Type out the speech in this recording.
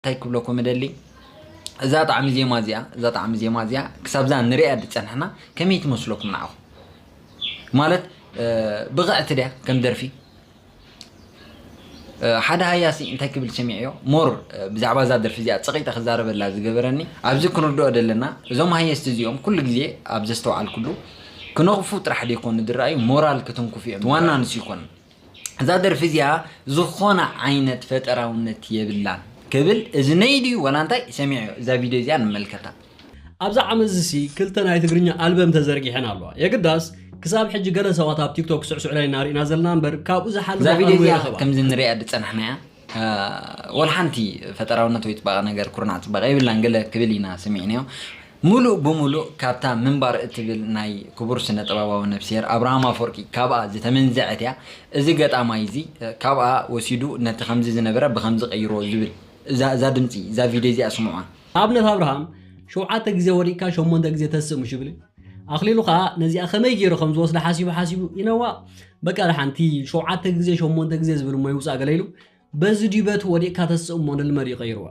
እንታይ ክብለኩም እደሊ፣ እዛ ጣዕሚ ዜማ እዚኣ እዛ ጣዕሚ ዜማ እዚኣ ክሳብዛ ንሪኣ ዝፀናሕና ከመይ ትመስለኩም ንዓኹም? ማለት ብቕዕቲ ድያ ከም ደርፊ? ሓደ ሃያሲ እንታይ ክብል ሰሚዐዮ ሞር ብዛዕባ እዛ ደርፊ እዚኣ ፀቒጠ ክዛረበላ ዝገበረኒ፣ ኣብዚ ክንርድኦ ዘለና እዞም ሃየስቲ እዚኦም ኩሉ ግዜ ኣብ ዘስተውዓልኩሉ ክነቕፉ ጥራሕ ደይኮኑ ዝረኣዩ፣ ሞራል ክትንኩፍ እዮም። ዋና ንሱ ይኮን እዛ ደርፊ እዚኣ ዝኾነ ዓይነት ፈጠራውነት የብላን ክብል እዝነይ ድዩ ወላ እንታይ ሰሚዐዮ እዛ ቪድዮ እዚኣ ንመልከታ። ኣብዛ ዓመት እዚ ክልተ ናይ ትግርኛ ኣልበም ተዘርጊሐን ኣለዋ። የግዳስ ክሳብ ሕጂ ገለ ሰባት ኣብ ቲክቶክ ስዕስዑ ላይና ርኢና ዘለና እምበር ካብኡ ዝሓለፈ እዛ ቪድዮ ኣልበም እዚኣ ይረኸባ። ከምዚ ንሪኣ ዝፀናሕናያ ወላ ሓንቲ ፈጠራውነት ወይ ፅባቐ ነገር ኩርናዕ ፅባቐ የብላን ገለ ክብል ኢና ሰሚዕናዮ። ሙሉእ ብሙሉእ ካብታ ምንባር እትብል ናይ ክቡር ስነ ጥበባዊ ነፍስሄር ኣብርሃም ኣፈወርቂ ካብኣ ዝተመንዘዐት እያ። እዚ ገጣማይ እዚ ካብኣ ወሲዱ ነቲ ከምዚ ዝነበረ ብከምዚ ቀይርዎ ዝብል እዛ እዛ ድምፂ እዛ ቪድዮ እዚኣ ስምዑዋ። ኣብነት ኣብርሃም ሸውዓተ ግዜ ወዲቅካ ሸሞንተ ግዜ ተስእ ምሽ ይብል። ኣኽሊሉ ከዓ ነዚኣ ከመይ ገይሩ ከም ዝወስዳ ሓሲቡ ሓሲቡ ኢነዋ በቃ ሓንቲ ሸውዓተ ግዜ ሸሞንተ ግዜ ዝብል እሞ ይውፃእ ገለ ኢሉ በዚ ድዩ በቲ ወዲቅካ ተስእ እሞ ንልመድ ይቀይርዋ።